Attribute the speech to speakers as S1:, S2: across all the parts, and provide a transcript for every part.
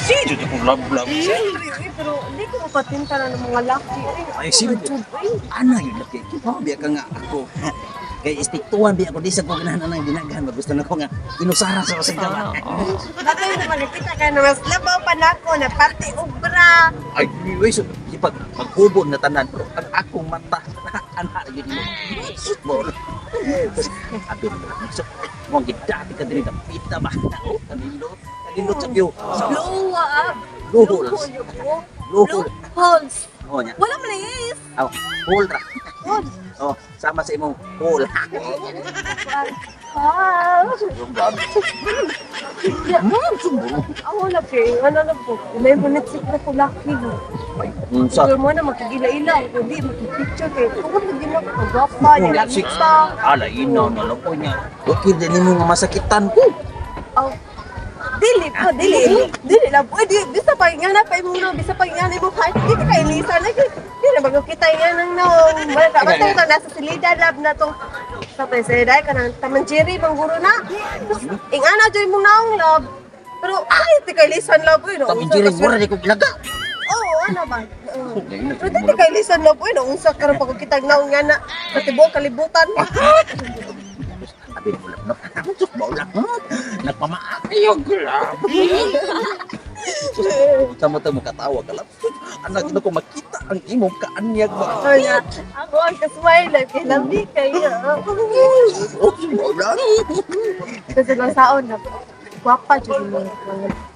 S1: Si, jud akong love love.
S2: Siyempre, eh, pero hindi ko mapatinta na ng mga laki.
S1: Ay, siyempre. Ana yun laki. Biya ka nga ako. Kay istiktuan biya ako di sa ko ganahan nang ginagahan. Gusto na ko nga inusara sa usag ka.
S2: Dati yung naman, kita ka na mas labaw pa na ako, na parte obra.
S1: Ay, uy, so, ipag maghubon na tanan pero ang akong mata ana yun mo. Mo. Abi mo. So, mo gidati ka diri pita ba. Oh, kanindot. Kanindot sa view. Sa
S2: Luwa, ah.
S1: luho.
S2: Luho, luho.
S1: Luho.
S2: Holes.
S1: Oh nya.
S2: Wala man is.
S1: Aw, hole ra.
S2: Holes.
S1: Oh, sama sa imong hole.
S2: Ah. Ako na kay, ano na po, may munitsik na ko laki. No.
S1: Unsa?
S2: Siguro mo na makagila-ila, kundi makipicture kay tungod na gina ko gwapa niya
S1: Wala,
S2: lagi
S1: six.
S2: pa.
S1: Ala, ina na lang po niya. Okay, din mo nga masakitan ko.
S2: Oh. Dili po, dili. Dili lang po. Di, bisa pa nga na pa imong no, bisa pa nga na imong heart. Di ka kay Lisa na kay. Di na bago kita nga nang no. Wala ka basta ito nasa silida lab na tong sa pa sa dai ka nang tamanjiri mangguro na. Ing ana joy mong naong love. Pero ay ti kay Lisa love uy no.
S1: Taminjiring, mura di ko ilaga.
S2: Oo, ano ba? Oo. Pero di kay Lisa love uy no, unsa karon pag kita naong nga na sa tibuok kalibutan.
S1: Abi mo lang, no? Sus, baula. Nagpamaakayog lang. Sama tayo makatawa ka lang. Anak na ko makita ang imong kaanyag ba.
S2: Ay, ako ang kasmile kay lami kayo.
S1: Oh, baula.
S2: Kasi lang saon na gwapa jud mo.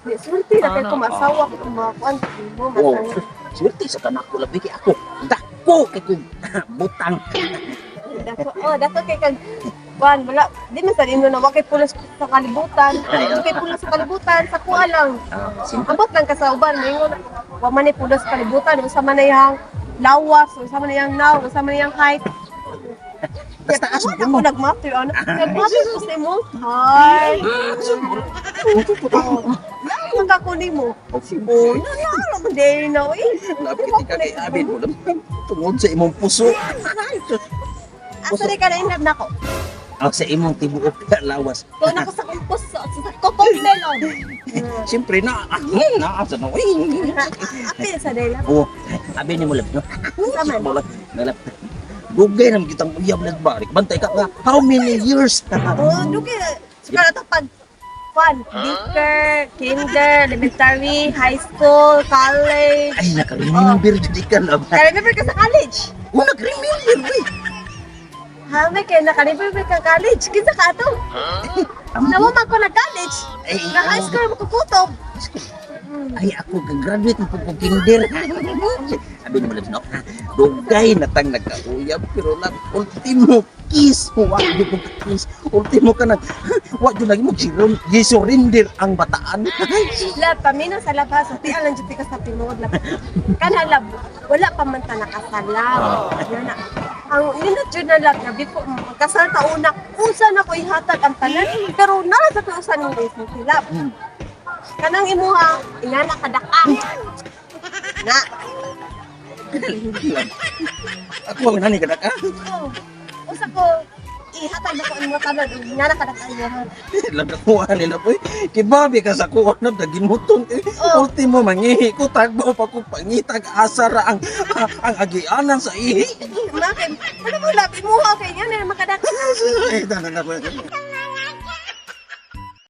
S2: Di sulti na kay ko masawa ko mga kuan mo
S1: Oh,
S2: masawa.
S1: swerte sa kanak ko labi kay ako. Dako kay kong butang.
S2: Dako, oh, dako kay kag kuan wala di man sa inyo na wa kay pulos sa kalibutan. Wa kay pulos sa kalibutan sa kuha lang.
S1: Ah, simple.
S2: Ambot lang ka sa uban moingon wa man ni pulos sa kalibutan unsa man na iyang lawas, unsa man na iyang naw, unsa man na iyang height.
S1: Basta aso
S2: Wala
S1: mo.
S2: ko nagmatter ano. Nagmatter ko sa imong heart. Ang kakunin mo.
S1: Oh,
S2: Oh, na na, na, na, na, eh.
S1: Labi kita kay Abin mo lang. Tungod sa imong puso.
S2: Asa rin ka na inlove na ko?
S1: Oh, sa imong tibuok lawas.
S2: Tuon ako sa kumpos sa kokong melon.
S1: Siyempre na, na sa no.
S2: Apil sa dela.
S1: Oh, abi ni mo lab no.
S2: Sama.
S1: Mo lang, nalap. Dugay naman kitang uyab nagbarik. Bantay ka nga, how many years?
S2: Oh, dugi. Sukala to pag kwan, beaker, kinder, elementary, high school, college.
S1: Ay, naka-remember jud ka lab.
S2: Ka-remember ka sa college?
S1: Oh, nag-remember we.
S2: Ha, may kaya naka-remember ka college. Kinsa ka ato? Nawa man ko nag-college.
S1: Ay,
S2: Na high school mo kukutob.
S1: Ay, ako gagraduate mo po kinder. Abi ni mo lab no. Dugay na tang nagkauyab pero lang ultimo kiss. Wa jud ko kiss. Ultimo ka nag wa jud lagi mo gisurrender ang bataan.
S2: Lab, pamino sa labas. Ti alang jud ka sa tinuod lab. Kana lab, wala pa man ta nakasalam. Yan na. Ang nindot jud na lab na before magkasal ta una, unsa na ko ihatag ang tanan, pero nara sa tuusan ng reason si lab. Kanang imuha, ingana kadaka. Na.
S1: Ako ang nani kadak ah.
S2: Oh, unsa ko ihatag na ko ang mga tanan, ingana kadaka imuha.
S1: Lab na kuha nila po. Kibabi ka sa kuha na dagimuton. Eh.
S2: Oh.
S1: Ultimo mangihi ko tagbaw pa ko pangitag asa ra ang agianan sa ihi.
S2: Bakit? Ano mo lab imuha kay ingana makadaka.
S1: Ay, tanan na po.